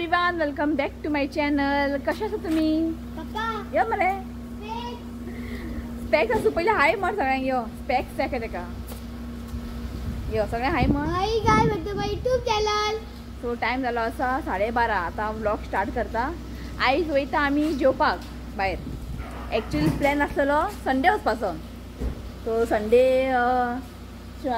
Everyone, welcome back to my channel. कशा आसा तुमी? यो मरे स्पॅक्स आसूं पयलीं हाय म्हण सगळ्यांक. यो स्पॅक्स जाय तेका. यो सगळ्यांक हाय म्हण. Hi guys, welcome to my YouTube channel. So time जालो आसा 12:30. आतां व्लॉग स्टार्ट करता. आयज वयता आमी जेवपाक भायर. एक्चुअली प्लॅन आसलेलो संडे वचपाचो. सो संडे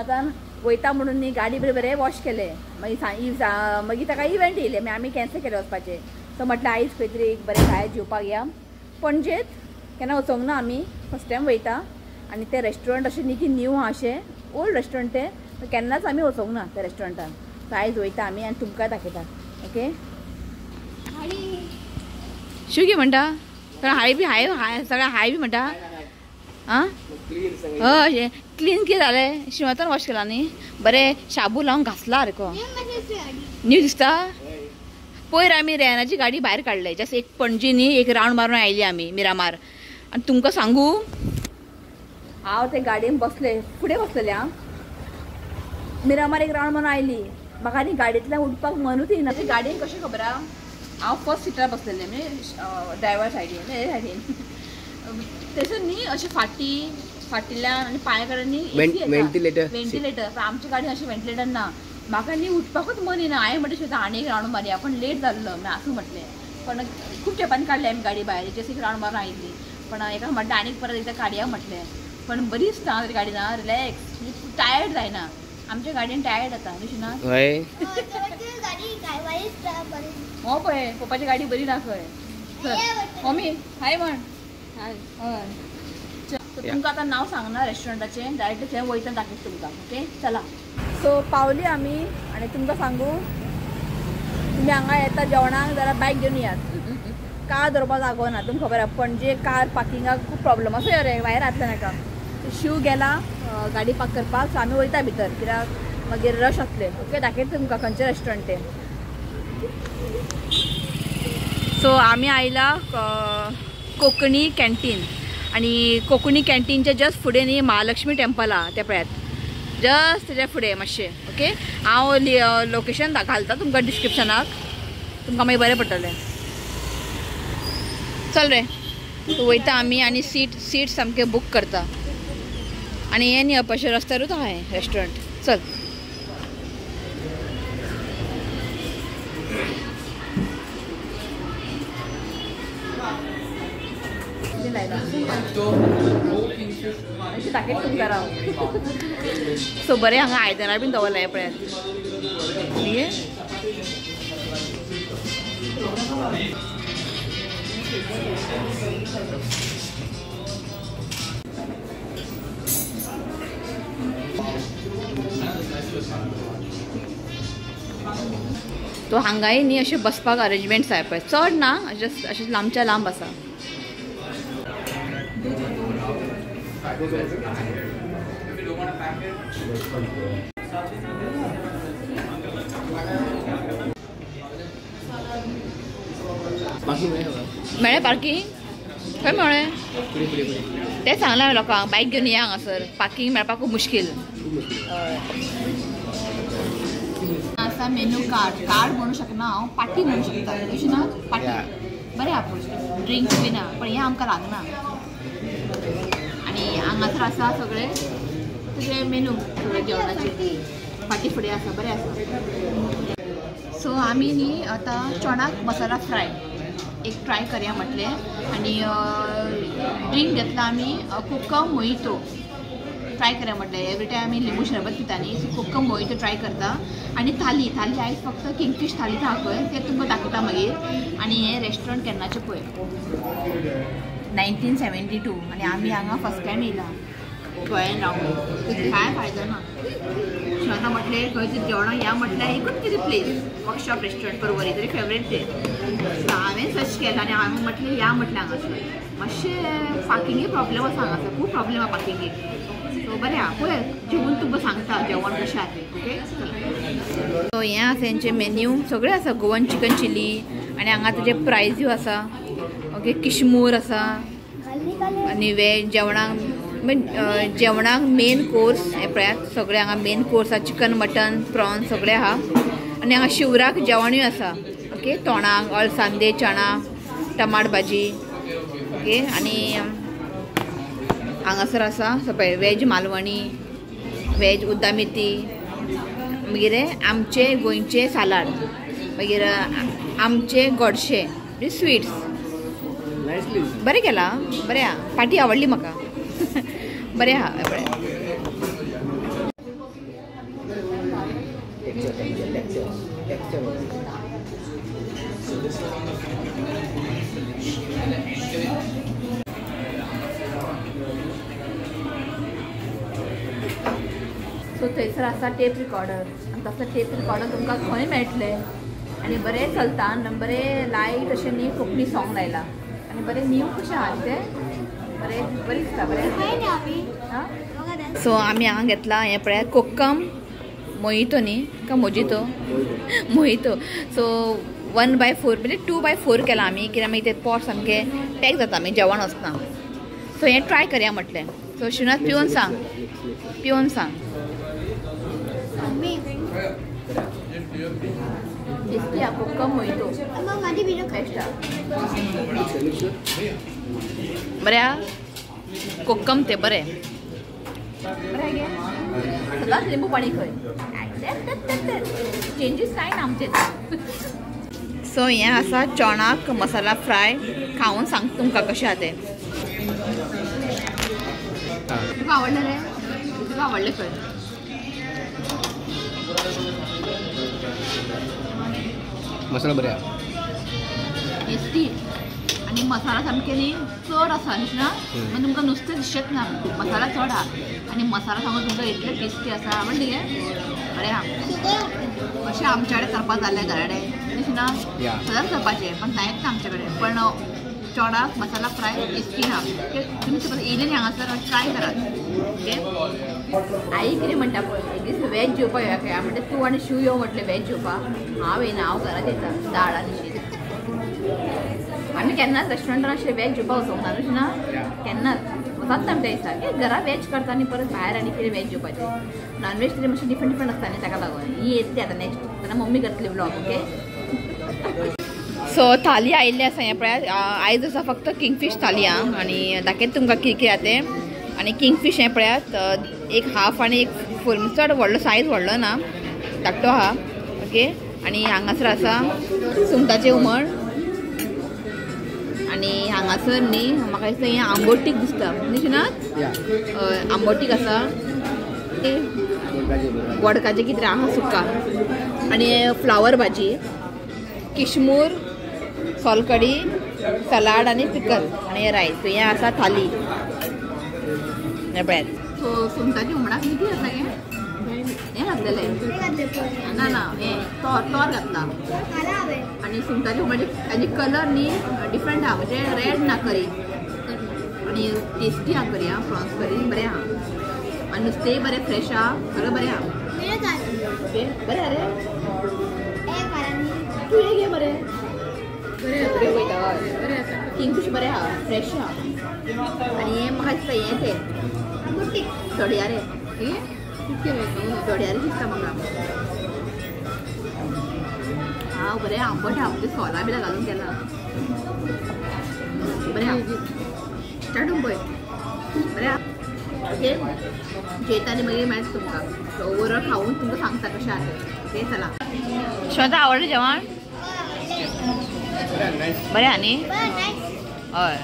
आतां वयता म्हणून न्ही गाडी बरें बरें वॉश केलें. मागीर मागीर ताका इव्हेंट येयलें, मागीर आमी कॅन्सल केलें वचपाचें. सो म्हटलें आयज खंय तरी एक बरें भायर जेवपाक या. पणजेत केन्ना वचोंक ना आमी, फर्स्ट टायम वयता. आनी तें रेस्टॉरंट अशें न्ही की न्यू आहा, अशें ओल्ड रेस्टॉरंट तें, केन्नाच आमी वचोंक ना त्या रेस्टॉरंटान. सो आयज वयता आमी आनी तुमकां दाखयता. ओके, शिव की म्हणटा सगळें हाय बी हाय हाय सगळें हाय बी म्हणटा. आं हय, क्लीन कितें जालें? शिवातान वॉश केला न्ही, बरें शाबू लावन घासला सारको न्यू दिसता. पयर आमी रेनाची गाडी भायर काडले, जस्ट एक पणजी न्ही एक रावंड मारून आयली आमी मिरामार. आनी तुमकां सांगू, हांव ते गाडयेन बसले, फुडें बसलेलें हांव. मिरामार एक रावंड मारून आयली, म्हाका न्ही गाडयेंतल्यान उठपाक मनूच येना. ते गाडयेन कशें खबर आहा, हांव फर्स्ट सिटार बसलेलें, म्हणजे ड्रायव्हर सायडीन, हे सायडीन. थंयसर न्ही अशें फाटी फाटिल्यान आनी पांया कडेन न्ही व्हेंटिलेटर व्हेंटिलेटर. आमच्या गाडयेन अशें व्हेंटिलेटर ना. म्हाका न्ही उठपाकूच मन येना. हांवें म्हटलें शेतां आनी एक रावंड मारया, पण लेट जाल्लो. मागीर आसूं म्हटलें, पण खूब तेंपान काडली आमी गाडी भायर, जस्ट एक रावंड मारून आयिल्ली. पण एका म्हटलें आनीक परत एकदां काडया म्हटलें, पण बरी दिसता गाडी ना, रिलॅक्स, टायर्ड जायना. आमच्या गाडयेन टायर्ड जाता तशें ना. हो पळय पप्पाची गाडी बरी ना खंय. मम्मी हाय म्हण. हय, तुमकां आतां नांव सांगना रेस्टॉरंटाचें, डायरेक्ट थंय वयता दाखयता तुमकां. ओके चला. सो पावली आमी आनी तुमकां सांगू, तुमी हांगा येता जेवणाक जाल्यार बायक घेवन येयात. कार दवरपाक जागो ना, तुमकां खबर आसा पणजे कार पार्किंगाक खूब प्रॉब्लम आसा. रे भायर घातलें नाका. शिव गेला गाडी पार्क करपाक, सो आमी वयता भितर कित्याक मागीर रश आसले. ओके दाखयता तुमकां खंयचें रेस्टॉरंट तें. सो आमी आयला कोंकणी कॅन्टीन. आनी कोंकणी कॅन्टीनच्या जस्ट फुडें न्ही महालक्ष्मी टेम्पल आहा, तें पळयात जस्ट तेज्या फुडें मातशें. ओके, हांव लोकेशन घालता तुमकां डिस्क्रिप्शनाक, तुमकां मागीर बरें पडटलें. चल रे वयता आमी आनी सीट सीट सामकें बूक करता. आनी हें न्ही अपेक्षा रस्त्यारूच आहा हें रेस्टॉरंट. चल अशें दाखयता तुमकां राव. सो बरें हांगा आयदनां बीन दवरलां हें पळयात. तो हांगाय न्ही अशें बसपाक अरेंजमेंट्स आहा पळय, चड ना, जस्ट अशें लांबच्या लांब आसा. मेळ्ळें पार्किंग? खंय मेळ्ळें तें सांगलां हांवें लोकांक, बायक घेवन या हांगासर, पार्किंग मेळपाक खूब मुश्कील. आसा मेन्यू कार्ड, कार्ड म्हणू शकना हांव, पाटी म्हणू शकता तशें ना, पाटी बरें आहा पूण ड्रिंक्स बी ना, पण हें आमकां लागना. आनी हांगासर आसा सगळें तुजें मेनू सगळें जेवणाचें फाटी फुडें आसा, बरें आसा. सो आमी न्ही आतां चणाक मसाला फ्राय एक ट्राय करया म्हटलें. आनी ड्रिंक घेतला आमी कोकम मोहितो ट्राय करया म्हटलें. एवरी टायम आमी लिंबू शरबत पिता न्ही, सो कोकम मोहितो ट्राय करता. आनी थाली, थाली आयज फक्त किंगफीश थाली आहा पळय, तें तुमकां दाखयता मागीर. आनी हें रेस्टॉरंट केन्नाचें पळय, 1972. आनी आमी हांगा फर्स्ट टायम येयला गोंयान रावन, कांय फायदो ना. आतां म्हटलें खंय तरी जेवणाक या म्हटल्यार एकूच कितें प्लेस, वर्कशॉप रेस्टॉरंट परवरी तरी फेवरेट तें. सो हांवें सर्च केलां आनी हांवें म्हटलें या म्हटलें हांगासर. मातशें पार्किंगे प्रॉब्लम आसा हांगासर, खूब प्रॉब्लम आहा पार्किंगेक. सो बरें आहा पळय जेवण तुमकां सांगता जेवण कशें आहा तें. ओके सो हें आसा तेंचें मेन्यू, सगळें आसा, गोवन चिकन चिली. आनी हांगा तेजे प्रायज्यूय आसा. ओके, किशमूर आसा. आनी वेज जेवणाक जेवणाक मेन कोर्स हें पळयात, सगळें हांगा मेन कोर्स आसा, चिकन मटन प्रॉन सगळें आहा. आनी हांगा शिवराक जेवणूय आसा. ओके तोणाक अळसांदे चणा टमाट भाजी ओके आनी हांगासर आसा पळय वेज मालवणी वेज उद्दामेथी मागीर आमचे गोंयचे सालाड मागीर आमचे गोडशे स्वीट्स बरें केलां बरें आहा पाटी आवडली म्हाका बरें आहा बरें. सो थंयसर आसा टेप रिकॉर्डर आनी तसलो टेप रिकॉर्डर तुमकां खंय मेळटलें आनी बरें चलता आनी बरें लायट अशें न्ही कोंकणी सॉंग लायलां आनी बरें न्यू कशें आहा तें बरें बरें दिसता बरें. सो आमी हांगा घेतला हें पळयात कोकम मोहितो न्ही का मोजितो मोहितो. सो 1/4 म्हणजे 2/4 केला आमी कित्याक मागीर ते पोट सामकें पॅक जाता मागीर जेवण वचना. सो हें ट्राय करया म्हटलें. सो श्रीनाथ पिवन सांग पिवन सांग. टेस्टी आहा कोकम मोहितो बेस्ट आहा बरें आहा कोकम ते बरें बरें गे सदांच लिंबू पाणी खंय चेंजीस कांय ना आमचे. सो हें आसा चणाक मसाला फ्राय खावन सांगता तुमकां कशें आहा तें. तुका आवडलें रे? तुका आवडलें खंय? मसाला बरें आहा टेस्टी आनी मसाला सामके न्ही चड आसा न्ही ना मागीर तुमकां नुस्तें दिसचेंच ना मसाला चड आहा आनी मसाला सांगून तुमकां इतले टेस्टी आसा आवडली गे बरें आहा. अशें आमचे कडेन करपाक जालें घरा कडेन न्ही ना सदांच करपाचें पण जायत ना आमचे कडेन पण चोडाक मसाला फ्राय टेस्टी आहा. तुमी सपोज येयले न्ही हांगासर ट्राय करात ओके. आई कितें म्हणटा पळय एक दीस वेज जेवपाक येवया खंय म्हणटा तूं आनी शिव यो म्हटलें वेज जेवपाक हांव येयना हांव घरांत येता दाळ आनी शीत. आमी केन्नाच रेस्टॉरंटान अशें वेज जेवपाक वचूंक ना न्ही ना केन्नाच वचात ना आमच्या दिसा की घरा वेज करता आनी परत भायर आनी कितें वेज जेवपाचें नॉन वेज तरी मातशें डिफरंट डिफरंट आसता न्ही ताका लागून ही येतली आतां नेक्स्ट तेन्ना मम्मी करतली व्लॉग ओके. सो थाली आयिल्ली आसा हें पळयात आयज आसा फक्त किंगफीश थाली आहा आनी दाखयता तुमकां कितें कितें आहा तें. आनी किंगफीश हें पळयात एक हाफ आनी एक फूल चड व्हडलो सायज व्हडलो ना धाकटो आहा ओके. आनी हांगासर आसा सुंगटाचें हुमण आनी हांगासर न्ही म्हाका दिसता हें आंबोटीक दिसता न्ही श्रीनाथ? आंबोटीक आसा गोडकाचें कितें आहा सुका आनी फ्लावर भाजी किशमूर सोलकडी सलाड आनी पिकल आनी रायस. हें आसा थाली हें पळयात. सो सुंगटाच्या हुमणाक कितें आसा हें हें घातलेलें ना ना हें तोर तोर घातला आनी सुंगटाचे हुमणाचे ताजी कलर न्ही डिफरंट आहा म्हणजे रेड ना करी आनी टेस्टी आहा करी आहा प्रॉन्स करी बरें आहा आनी नुस्तेंय बरें फ्रेश आहा सगळें बरें आहा ओके बरें आहा रे तूं हें घे मरे बरें वयता हय किंगफीश बरें आहा फ्रेश आहा आनी हें म्हाका दिसता हें तें तोडयारे तोडयारे दिसता म्हाका हांव बरें आंबट आहा म्हणजे सोलां बिलां घालून केलां बरें आहा चाटून पळय बरें आहा ओके. जेता आनी मागीर मेळटा तुमकां ओवरऑल खावन तुमकां सांगता कशें आहा तें ओके. चला श्वेता आवडलें जेवण बरें आहा न्ही? हय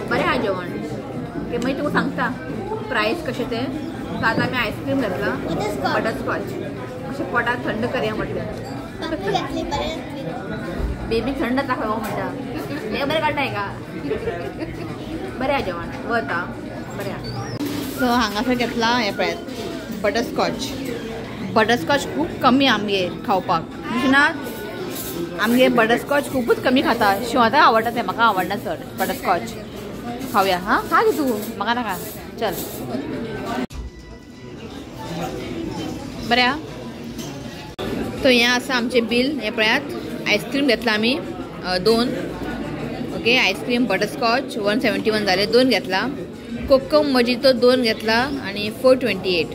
बरें आहा जेवण ओके. मागीर तुका सांगता प्रायस कशें तें. आतां आमी आयस्क्रीम घेतला बटरस्कॉच अशें पोटाक थंड करया म्हटलें बेबी थंड जाता खंय म्हणटा हें बरें काडटा का बरें आहा जेवण वता बरें आहा. सो हांगासर घेतला हें पळयात बटरस्कॉच बटरस्कॉच खूब कमी आमगेर खावपाक ना आमगे बटरस्कॉच खुबूच कमी खाता. शिवाताक आवडटा तें म्हाका आवडना चड बटरस्कॉच. खावया हां खा गे तूं म्हाका नाका चल बरें आहा. सो हें आसा आमचें बील हें पळयात आयस्क्रीम घेतला आमी दोन ओके. आयस्क्रीम बटरस्कॉच 171 जाले दोन घेतला कोकम मजितो दोन घेतला आनी 428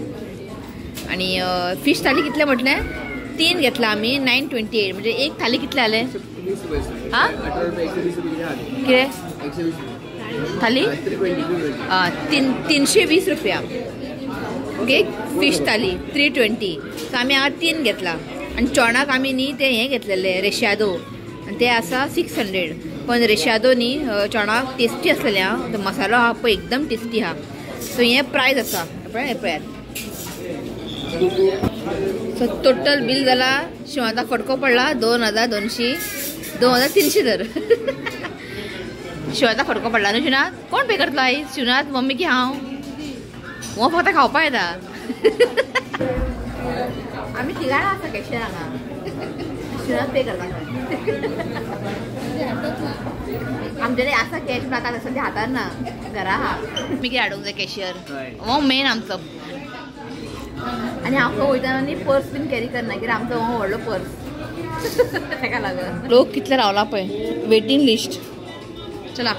आनी फिश थाली कितले म्हटलें तीन घेतला आमी 928 म्हणजे एक थाली कितले आले हां कितें थाली 320 रुपया. ओके फिश थाली 320. सो आमी हांगा 3 घेतला आनी चोणाक आमी न्ही ते हें घेतलेले रेशादो आनी ते आसा 600. पण रेशादो न्ही चोणाक टेस्टी आसलेले आं, मसालो आहा पळय एकदम टेस्टी आहा. सो हें प्रायस आसा पळय हें पळयात. सो टोटल बील जाला शिवाता फटको पडला 2200 2300 तर शिवाता फटको पडला न्हू शिवनाथ. कोण पे करतलो आई शिवनाथ मम्मी की हांव हो फक्त खावपा येता. आमी तिगां आसा कॅशियर हांगा शिवनाथ पे करता. आमच्याकडे आसा कॅश पण आतां सद्या हातार ना घरा आहा. आमी कितें हाडूंक जाय कॅशियर हो मेन आमचो. आनी हांव खंय वयतना न्ही पर्स बीन कॅरी करना कित्याक आमचो हो व्हडलो पर्स ताका लागून. लोक कितले रावला पळय वेटींग लिस्ट. चला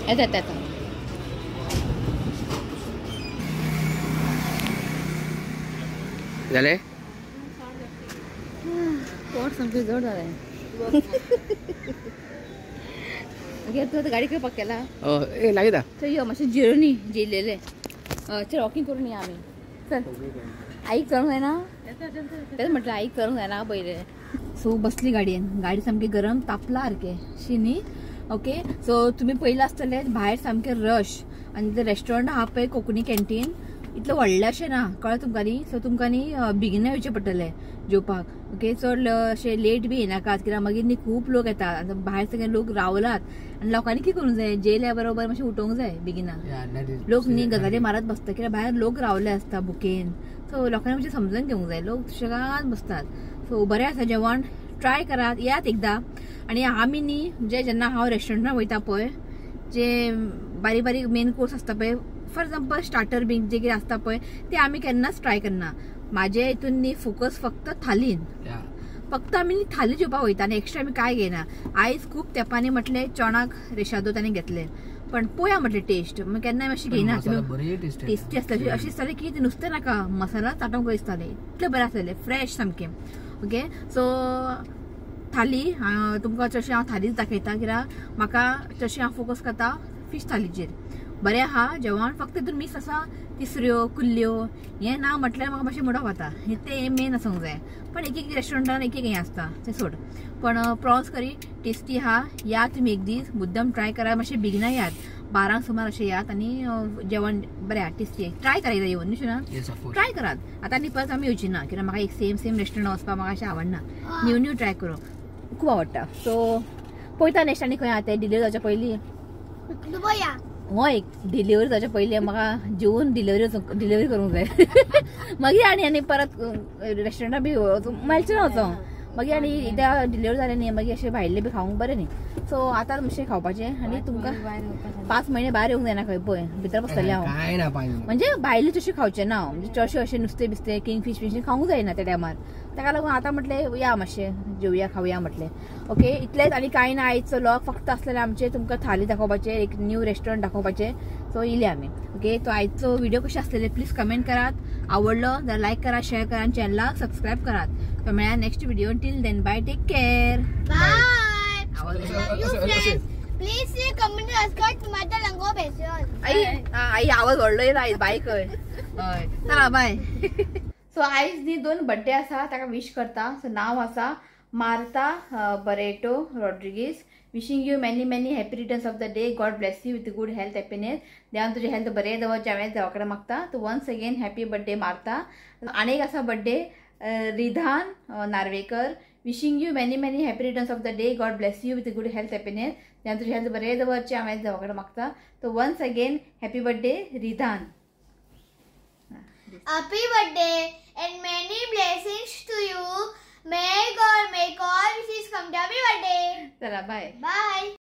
येता येता येता. जालें पोट सामकें जड जालें. ओके तूं आतां गाडी खंय पार्क केला? ए लागीं चल यो मातशें जिरोनी जेयलेलें. चल वॉकिंग करून या आमी. चल आईक चलोंक जायना तेंच म्हटलें आईक चलोंक जायना पयलें. सो बसली गाडयेन, गाडी सामकी गरम तापला सारकें शी न्ही. ओके सो तुमी पयलें आसतलें भायर सामकें रश आनी ते रेस्टॉरंट आहा पळय कोंकणी कॅन्टीन इतलें व्हडलें अशें ना कळ्ळें तुमकां न्ही. सो तुमकां न्ही बेगीन येवचें पडटलें जेवपाक. ओके चड अशें लेट बी येनाकात कित्याक मागीर न्ही खूब लोक येतात आनी भायर सगळे लोक रावलात आनी लोकांनी कितें करूंक जाय जेयल्या बरोबर मातशें उठोवंक जाय बेगिना. लोक न्ही गजाली मारत बसता कित्याक भायर लोक रावले आसता बुकेन. सो लोकांनी मातशें समजून घेवंक जाय लोक सुशेगाद बसतात. सो बरें आसा जेवण ट्राय करात येयात एकदां. आनी आमी न्ही म्हणजे जेन्ना हांव रेस्टॉरंटान वयता पळय जे बारीक बारीक मेन कोर्स आसता पळय फॉर एग्जाम्पल स्टार्टर बीन जे कितें आसता पळय ते आमी केन्नाच ट्राय करना. म्हाजे हितून न्ही फोकस फक्त थालीन, फक्त आमी न्ही थाली जेवपाक वयता आनी एक्स्ट्रा आमी कांय घेयना. आयज खूब तेंपांनी म्हटलें चोणाक रेशादो ताणें घेतलें पण पळोवया म्हटलें टेस्ट केन्नाय मातशी घेयना. टेस्टी आसता अशें दिसतालें की नुस्तें नाका मसाला चाटोवंक दिसतालें इतलें बरें आसलें फ्रेश सामकें. ओके सो थाली तुमकां चडशें हांव थालीच दाखयता कित्याक म्हाका चडशें हांव फोकस करता फिश थालीचेर. बरें आहा जेवण फक्त तितून मिस आसा तिसऱ्यो कुल्ल्यो हें ना म्हटल्यार म्हाका मातशें मुडप वता तें मेन आसूंक जाय. पण एक एक रेस्टॉरंटान एक एक हें आसता तें सोड. पण प्रॉन्स करी टेस्टी आहा या तुमी एक दीस मुद्दम ट्राय करा. मातशें बेगिना यात 12 सुमार अशें यात आनी जेवण बरें आहा टेस्टी ट्राय करा एकदां येवन न्ही शिना ट्राय करात. आतां आनी परत आमी येवची ना कित्याक म्हाका एक सेम सेम रेस्टॉरंट वचपाक म्हाका अशें आवडना. न्यू न्यू ट्राय करूं खूब आवडटा. सो पळयता नेक्स्ट आनी खंय आहा तें डिलिवरी जावच्या पयलीं हय डिलिवरी जावच्या पयलीं म्हाका जेवन डिलिवरी करूंक जाय. मागीर आनी आनी परत रेस्टॉरंटान बी मेळचें ना वचोंक मागीर आनी एकदां डिलिवरी जालें न्ही मागीर अशें भायलें बी खावंक बरें न्ही. सो आतां मातशें खावपाचें आनी तुमकां 5 म्हयने भायर येवंक जायना खंय पळय भितर बसतलें हांव म्हणजे भायलें चडशें खावचें ना हांव म्हणजे चडशें अशें नुस्तें बिस्तें किंग फीश बीन खावंक जायना त्या टायमार. ताका लागून आतां म्हटलें या मातशें जेवया खावया म्हटलें. ओके इतलेंच आनी कांय ना आयचो व्लॉग फक्त आसलेलें आमचें तुमकां थाली दाखोवपाचें एक न्यू रेस्टॉरंट दाखोवपाचें. सो इले आमी. ओके तो आयचो व्हिडिओ कशें आसलेले प्लीज कमेंट करात. आवडलो जाल्यार लायक करा शेअर करा आनी चॅनलाक सबस्क्रायब करात. तो मेळया next video. Till then bye, take care, bye. Please comment subscribe to my channel. आई आई आवाज व्हडलो येयला आयज बाय खंय. हय चला बाय. सो आयज न्ही 2 बड्डे आसा ताका विश करता. सो नांव आसा Martha Barreto Rodrigues. Wishing you many many happy returns of the day. God bless you with good health happiness. देवान तुजें हेल्थ बरें दवरचें हांवें देवा कडेन मागता. So once again happy birthday Martha. आनी एक आसा birthday Ridhan Narvekar. Wishing you many many happy returns of the day. God bless you with good health happiness. देवान तुजें हेल्थ बरें दवरचें हांवें देवा कडेन मागता. So once again happy birthday Ridhan. Happy birthday and many blessings to you. May God make all wishes come true. Happy birthday. चला बाय. बाय.